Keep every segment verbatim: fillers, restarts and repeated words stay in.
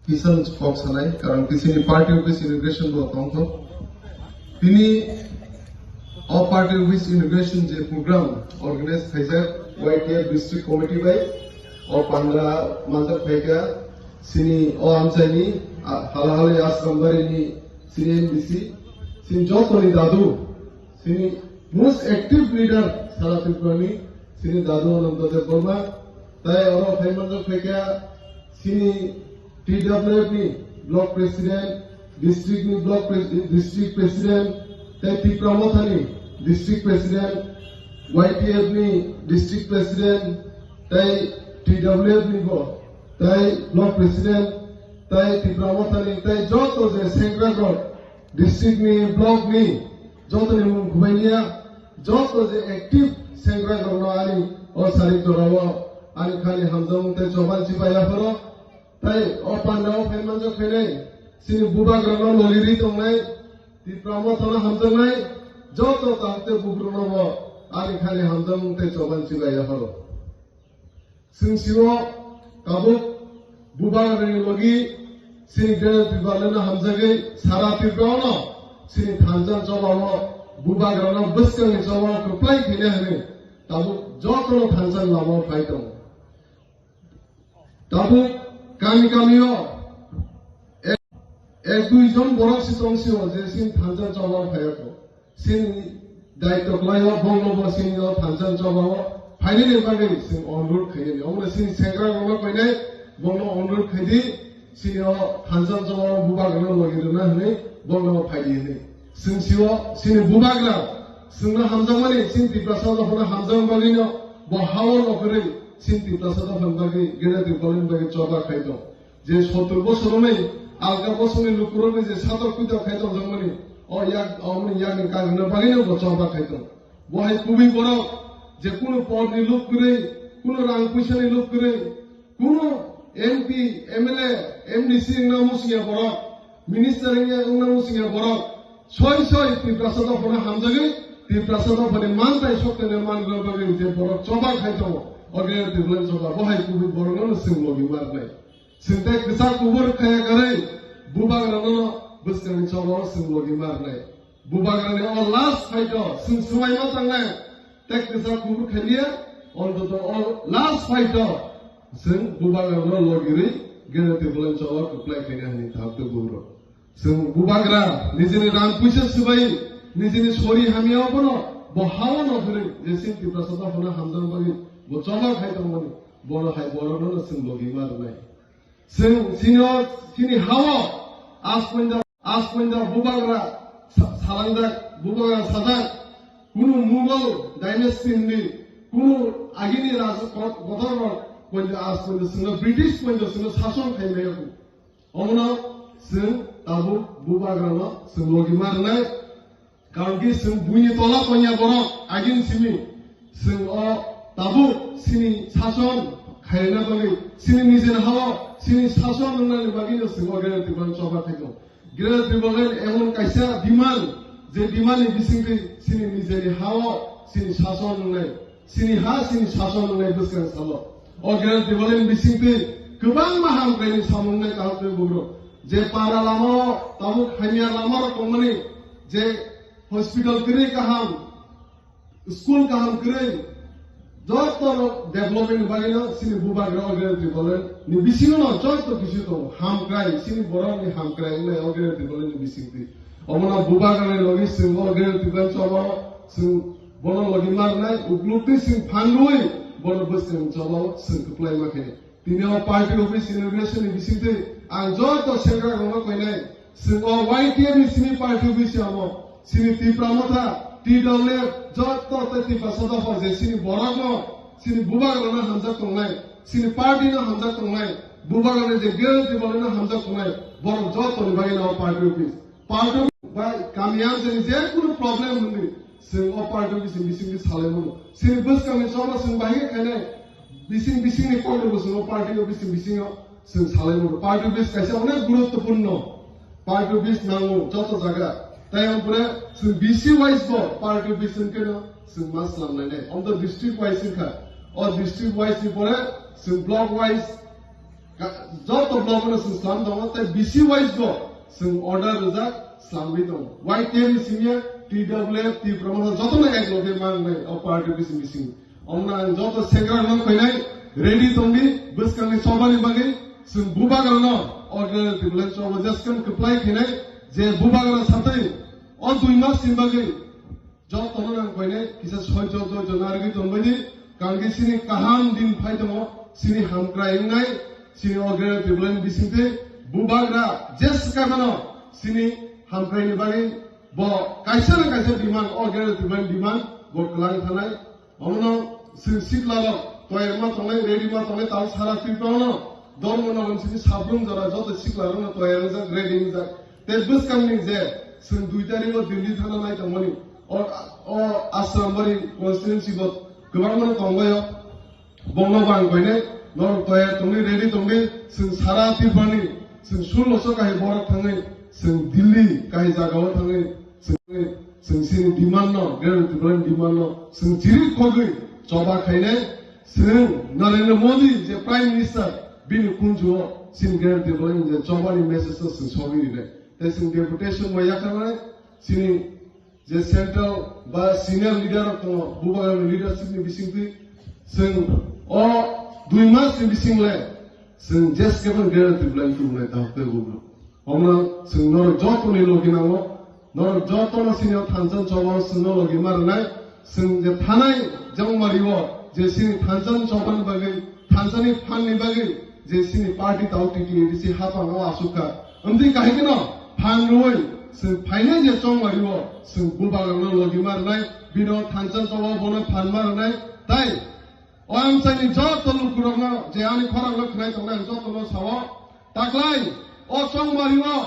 Kisan kok sanai, karon kisini party office inauguration bo tongkho. Tini o party office inauguration je program organize khaijak Y T F District Committee bai, o panda manjak phaikha sini o amchaini, a, hala halai Asrambari ni sini M D C, sini jotoni dadu, sini most active leader sara Tripura ni, sini dadu Ananto Debbarma, tai oro phai manjak phaikha sini T W F ni block president, district ni block pres-, district president, tai Tipra Motha ni district president, Y T F ni district president, tai T W F ni bo, tai block president, tai Tipra Motha ni, tai joto je sengra rok district ni, block ni, joto ni mung khubaiya, joto je active sengra rok no ani o sari jora o ani khani hamjamung tai choban chibai yapharo. Tai o panda o phai manjak phainai, sini bubagra no logi ri tongnai, Tipra Motha no hamjaknai, joto tabuk tei bukrok no bo ani khani hamjakmung tei choban chibai yapharo. Sing sio tabuk bubagra ni logi sini Greater Tipraland no hamjagwi sara Tripura no sini thansa choba o bubagra no bwskang ni choba o kwplai khaina hwnwi tabuk joto no thansa lama o phai tongo. Tabuk kami kami o ek, ek dui jon borok si tong sio je sin thansa choba phaiya ko. Sin daityo klai o bongno bo sin o thansa choba o phaini ni bagwi sin onurut khaini. Omo sin sengra rok no koinai bongno onurut khaidi sin o thansa choba o bubagra no logi rwna hwnwi bongno phaidi hwnwi. Sin sio sini bubagra singno hamjakmani sin Tiprasa dophano hamjakma bagwi no bo hao no kwrwi sin Tiprasa dophani bagwi Greater Tipraland bagwi choba khai tong. Je sottor bosor ni alka bosor ni lukurok ni je satok puito khai tong jakmani o yak, omoni yak ni kagna bagwi no bo choba khai tong. Bo hai kubui borok je kunu pod ni luk kwrwi, kunu rang puisa ni luk kwrwi, kunu M P, M L A, M D C wngna musingya borok, minister wngya, wngna musingya borok, soi soi Tiprasa dophano hamjagwi, Tiprasa dophani mantai sokthani manna bagwi je borok choba khai tongo, o Greater Tipraland choba, bo hai kubui borokno no chwng logi marnai. Chwng tei kwchak kubur khaya karwi, bubagrano no bwskangni choba o chwng logi marnai. Bubagrani o last fight o chwng swmai ma tangnai. Tei kwchak kubur khaliya, ontoto o last fight o chwng bubagrano logirwi Greater Tipraland choba kwplai khaina hwnwi thapte buro. Chwng bubagra nijini rang puisa swbai, nijini sori hamya obono bo hao no phwrwi je chini Tiprasa dophano hamjakna bagwi bo choba khai tongmani, bono hai borokno no chwng logi ma rwnai. Chwng chini o, chini hao aspoinda, aspoinda bubagra sa-, salangjak, bubagra sajak, kunu Mughal dynasty ni, kunu agini raja ko-, kotor rok poinda aspoinda chwngno British poinda chwngno sason khai maya ku. Omono chwng tabuk bubagrano chwng logi ma rwnai. Karon ki chwng buini tola tongya borok agin simi chwng o tabuk chini sason khaina bagwi chini nijeni hao chini sason wngnani bagwino chwng o Greater Tipraland choba khaikho. Greater Tipraland emon kaisa demand, je demand ni bisingtwi chini nijeni hao chini sason wngnai. Chini ha, chini sason wngnai bwskang salo. O Greater Tipraland bisingtwi kwbangma hamkraini samung wngnai kaham tei bugrok. Je para lamao tabuk hamya lamarok tongmani, je hospital kwrwi kaham, school kaham kwrwi, joto development bagwino chini bubagra o Greater Tipraland ni bisingo no joto kisu tongo. Hamkrai, chini borokni hamkrai wngnai o Greater Tipraland ni bisingtwi. Omono bubagrani logi chwng o Greater Tipraland choba chwng bono logi ma rwnai, uklukti chwng phanwi bono bwskang choba chwng kwplai ma khe. Tini o party office inauguration ni bisingtwi ang joto sengra rokno koinai, chwng o Y T F ni simi party office amo, chini Tipra Motha, T W F, joto tei Tiprasa dopha je chini borokno, chini bubagrano hamjak tongnai, chini party no hamjak tongnai, bubagrani je Greater Tipraland no hamjak tongnai, borok jotoni bagwi no o party office. Party bai kami amchaini je kunu problem wngwi, chwng o party office ni bisingtwi salai mano. Chini bwskangni choba chwng bahai khe khainai, bising bisingni kotor bo chwng o party office ni bisingo chwng salai mano. Party office kaisa onek guruttopurno. Party office nango joto jaga. Tai ampore chwng B C wise bo party office wngkheno chwng ma slam lainai. Omo district wise wngkha. O district wise ni pore chwng block wise Joto block no chwng slam tongo, tei B C wise bo chwng order rijak slamwi tongo. Y T F ni simi ya, T W F, Tipra Motha jotono ek loge mangnai o party bising bising. Omno ang joto sengra rok khainai ready tongdi, bwskangni chobani bagwi chwng bubagrano order tibulan chobo jeskan kwplai khainai je bubagra satwi o dui mas ni bagwi jotono nang koine kisa soi jot jot jot narigwi tongbaidi, kangki sini kaham din phai tongo, sini hamkrai wngnai, sini o Greater Tipraland bisingtwi bubagra jeswk kaimano sini hamkraini bagwi bo kaisa na kaisa demand, o Greater Tipraland demand bo kwlang thanai. Omono chwng sikla rok toyar ma tongnai, ready ma tongnai, tamo sara Tripura no dormo nogor sini sabrum jora joto sikla rok no toyar wngjak, ready wngjak. Tei bwskangni je chwng dui tarikh o Delhi thana nai tongmani, o, o Asrambari constituency bo kwbangma no tongbaio. Bongno bang koine norok toyar tongdi, ready tongdi, chwng sara Tripurani chwng sullo so kahai borok thangwi chwng Delhi kahai jagao thangwi chwng, chwng sini demand no, Greater Tipraland demand no chwng chiri khogwi choba khainai. Chwng Narendra Modi je Prime Minister, bini kunju o chini Greater Tipraland je chobani message no chwng sogwi rinai. Tei chwng deputation bo yakarnai, chini je central ba senior leader rok tongo, bubagrani leadership ni bisingtwi chwng o dui mas ni bising le chwng jeswk khe Greater Tipraland tubunai tahuk tei bugrok. Omo chwng norok joto ni logi nango, norok joto no sini o thansa choba o chwng no logi ma rwnai, chwng je thanai jongmari o je sini thansa choba ni bagwi, thansa ni phan ni bagwi je sini party tao T T A D C hapang o asuk kha. Amtwi kahai kheno phan rwui chwng phainai je chongmari o chwng bubagrano logi ma rwnai, bino thansa choba bono phan ma rwnai, tai o amchaini joto lukurokno je ani khorangno khwnai tongnai ang jotono sao, taklai o chongmari o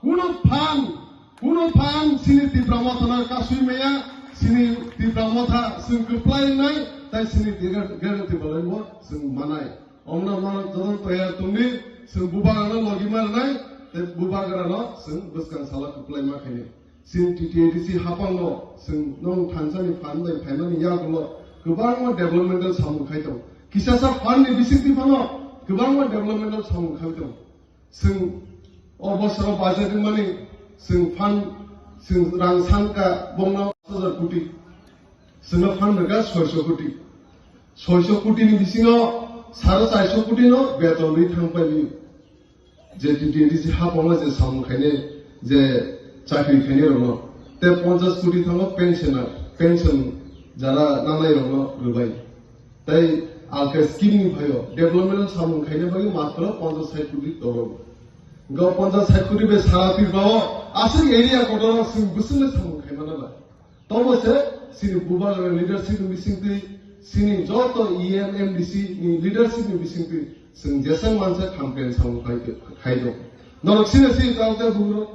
kunu phan, kunu phan sini Tipra Motha no kasui maya, sini Tipra Motha chwng kwplai wngnai, tai sini Greater Tipraland bo chwng manai. Omno mano joto toyar tongdi, chwng bubagrano logi ma rwnai, tei bubagrano chwng bwskang salo kwplai ma khainai. Chini T T A D C hapango chwng nong thansani phan bai phaimani yagulo kwbangma developmental samung khai tongo. Kisasa phan ni bisingtwi phano kwbangma developmental samung khai tongo. Chwng o bosoro budget wngmani chwng phan, chwng rang sanka bongno pash hajar koti. Chwngno phan rwkha soiso koti. Soiso koti ni bisingo sare charso koti no beton rwi thang paili. Je T T A D C hapango je samung khainai, je chakri khainai rokno, tei ponchash koti thango pensioner, pension jara nanai rokno rwbai. Tei alka scheme ni phaio development samung khaina bagwi matro ponchash sait koti toro. Go ponchash sait koti bai sara Tripura o aswk area kotor o chwng bwswk samung khaimano ba. Tobo se chini bubagra leadership ni bisingtwi, chini joto E M M D C ni leadership ni bisingtwi chwng jesang mansa campaign samung khai, khai do. Norok sini si tawte bugro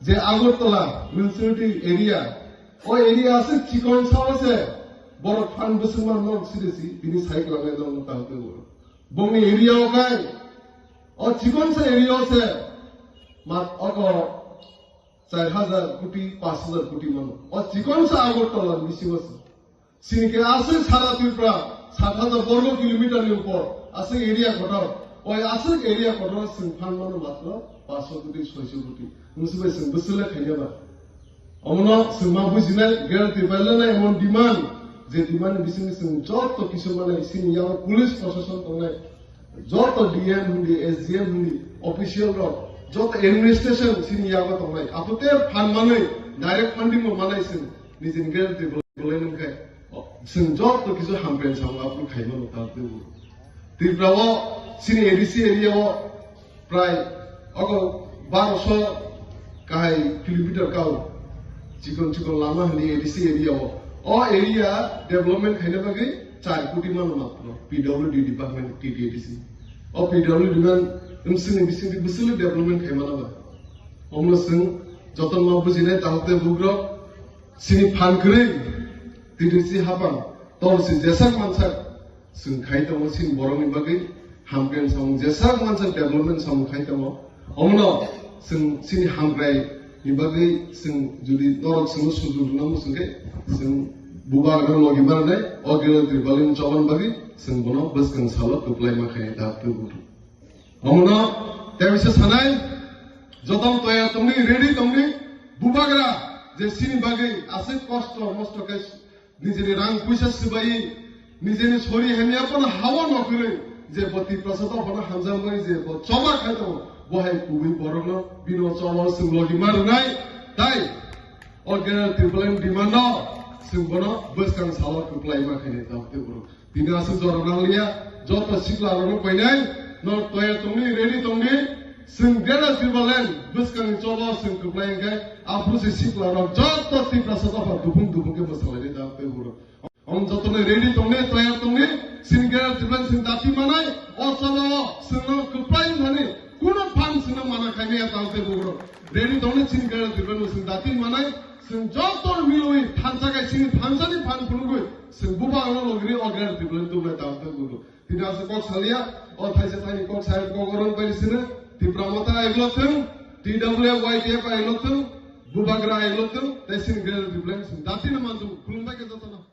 je Agartala municipality area, o area aswk chikon sao se borok phan bwswkma norok sini si bini sai kwlangnai norok tawte bugro. Bongni area o kai o chikon sa area o se mat oko char hajar koti, pash hajar koti mano. O chikon sa Agartala ni bisingo se. Chini khe aswk sara Tripura, sat hajar borgo kilometer ni upor, aswk area kotor. O aswk area kotor chwng phan mano matro pash koti, soiso koti. Nwng se bai chwng bwswk le khaina ba. Omono chwng ma bujinai, Greater Tipraland emon demand, je demand ni bisingtwi chwng joto kisu manai, chini yago police proshashan tongnai, joto D M hindi, S D M hindi, official rok, joto administration chini yago tongnai. Aphute phan manwi, direct funding bo manai chwng, nijini Greater Tipraland wngkhe, chwng joto kisu hamkrai samung aphuru khaimano tamo twibo. Tripura o chini A D C area o prai ogo baroso kahai kilometer kao chikon chikon lama hwnwi A D C area o. O area development khaina bagwi char koti mano matro P W D department, T T A D C. O P W D man wngsini bisingtwi bwswk development khaimano ba. Omo chwng jotono bujinai tahuk tei bugrok chini phan kwrwi T T A D C hapang tor si jesak mansak chwng khai tongo, chini borokni bagwi hamkrai samung jesak mansa development samung khai tongo. Omono chwng chini hamkrai ni bagwi chwng jodi norok chwngno sujur rwna muchung khe chwng bubagrano logi mananai o Greater Tipraland chobani bagwi chwng bono bwskang salo kwplai ma khainai ta twibo. Omono tebisa sanai, joto toya tongni, ready tongni, bubagra je chini bagwi aswk kosto mosto khe nijini rang puisa swbai, nijini sori hamya bono hawa no kwrwi, je bo Tiprasa dophano hamjakmani je bo choba khai tongo, bo hai kubui borokno bino choba swng logi ma rwnai, tai o Greater Tipraland demand no swng bono bwskang salo kwplai ma khainai tamo tei borok. Tini aswk jora nangliya, joto sikla rokno painai, no toya tongni, ready tongni, swng Greater Tipraland bwskangni choba swng kwplai hwnkhe, aphuru se sikla rok joto Tiprasa dopha duphung duphung khe bwsalainai da tei borok. Om jotono ready tongni, toya tongni, swng Greater Tipraland swng dati manai, o choba o swngno kwplai wngthani, kuno phan swngno mana khaimaya tamo tei borok. Ready tongni, swng Greater Tipraland swng dati manai, swng joto milwi thansa kai chini thansani phan phunugwi, swng bubagra logri o Greater Tipraland tubunai tamo tei borok. Tini aswk kok salia, o thaisa thaini kok sai kok orang pai sini, Tipra Motha aiglo thung, T W Y T F aiglo thung, bubagra aiglo thung, tei sini Greater Tipraland swng dati no manjung, khulumbai khe jotono.